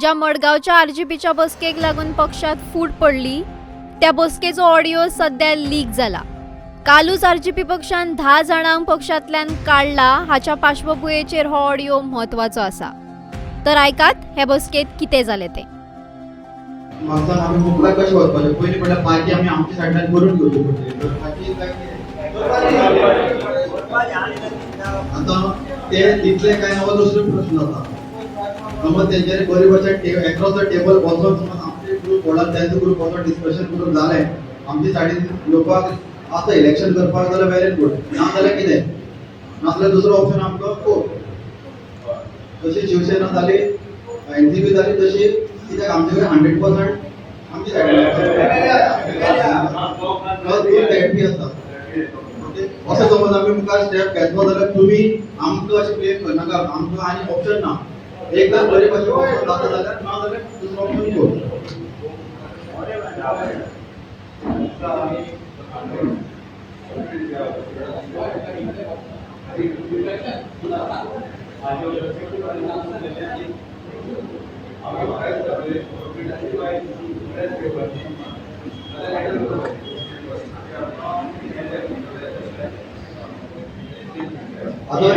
ज्या मडगांवच्या आरजीपीच्या बसकेक लागून पक्षात फूट पडली त्या बसकेचो ऑडियो सध्या लीक जाला. कालूच आरजीपी पक्षान 10 जाणांक पक्षांतल्यान काडला हाच्या पार्श्वभुंयेचेर हो ऑडियो म्हत्वाचो आसा. तर आयकात हे बसकेत कितें जालें तें. म्हाका आमी मुखार कशें वचपाचें? पयलीं म्हणल्यार पार्टी आमी आमच्या सायडल्यान करून घेवची पडटली. करपाची काय कितें? आतां ते दितले काय ना हो दुसरो प्रश्न आसा. समज तेंच्यांनी बरे भशेन एक्रॉस the table बसोन समज आमचे ग्रूप व्हडा तेंचो ग्रूप बसोन डिस्कशन करून जालें आमचे सायडीन येवपाक आसा इलेक्शन करपाक जाल्यार वेल एंड गूड, ना जाल्यार कितें, नाजाल्यार दुसरो ऑप्शन आमकां कोर्ट. तशी शिवसेना जाली, एनसीपी जाली, तशी कित्याक आमचे कडेन 100% आमची सायडीन प्लस दोन टॅक्सी आसा. ओके, असो समज आमी मुखार स्टेप घेतलो जाल्यार तुमी आमकां अशें ब्लेम करनाका, आमकां आनी ऑप्शन ना. एक तर बरे भशेन जाता जाल्यार, ना जाल्यार दुसरो ऑप्शन कोर्ट. आतां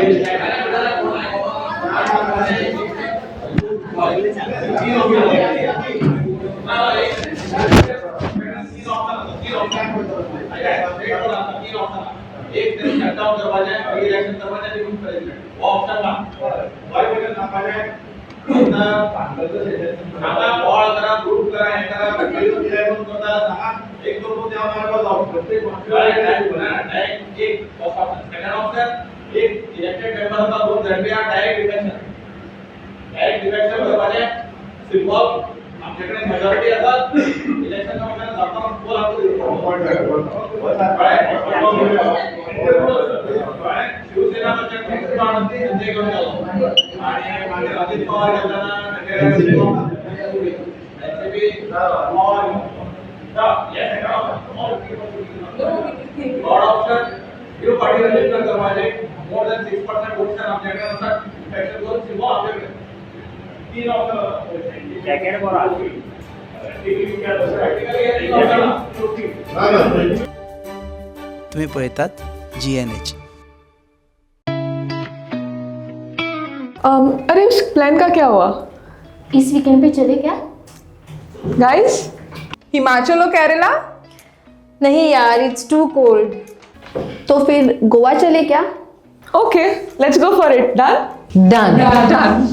एक तरी शटडाऊन करवाचे, री-इलेक्शन करवाचे, रिमूव्ह प्रेसिडेंट हो ऑप्शन ना. सांगा कॉल करा, ग्रुप करा, हे करा, करता सांगा एक दोन दोन डायरेक्ट एक फर्स्ट ऑप्शन. सेकंड ऑप्शन एक इलेक्टेड मेंबर आसा दोन ZPR direct election, direct election करपाचें. सिंपल, आमचे कडेन मेजॉरिटी आसा. इलेक्शन कमिशन जाता पोल आमकां दिवचो. शिवसेना संजय घेवन गेलो आणि मागीर अजित पवार गेलताना NCP Pawar. Third option new party register करपाचें. मोर दॅन 6% वोट्स आमचे कडेन आसा. इलेक्शन करून सिंपल आमचे कडेन तीन ऑप्शन आसा. सेकंड बरो आसा. प्रॅक्टिकली हे तीन ऑप्शन आसा. तुम्ही पळयतात GNH. अरे उस प्लान का क्या हुआ? इस वीकेंड पे चले क्या? गाइस, हिमाचल और केरला? नहीं यार, it's to cold. तो फिर गोवा चले क्या? Okay, let's go for it. Done. Done. Done.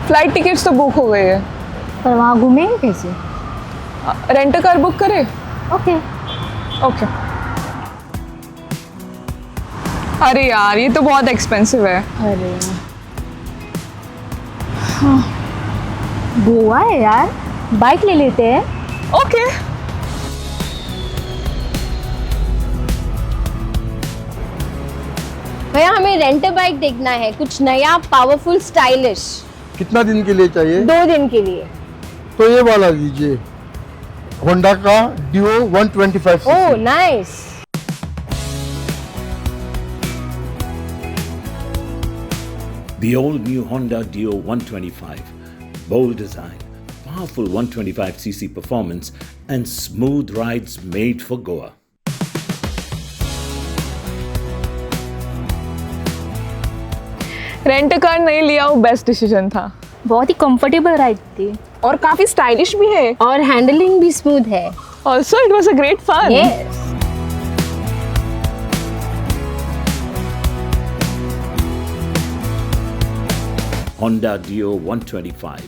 Flight tickets तो बुक हो गई है. पर वहाँ घूमेंगे कैसे? रेंट कार बुक करें? ओके. ओके. अरे यार, ये तो बहुत एक्सपेंसिव है. अरे हाँ, गोवा है यार, बाइक ले लेते हैं. ओके. भैया, हमें रेंट बाइक देखना है, कुछ नया, पावरफुल, स्टाइलिश. कितना दिन के लिए चाहिए? 2 दिन के लिए. तो ये वाला लीजिए, होंडा का डिओ 125. ओह nice. The all new Honda Dio 125. Bold design, powerful 125cc performance, and smooth rides made for Goa. Rent car नहीं लिया, वो बेस्ट डिसीजन था. बहुत ही कंफर्टेबल राइड थी. और काफी स्टाइलिश भी है. और हैंडलिंग भी स्मूथ है. Also it was a great fun. Yes. Honda Dio 125.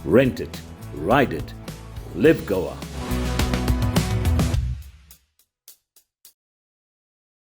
Rent it, ride it, live Goa.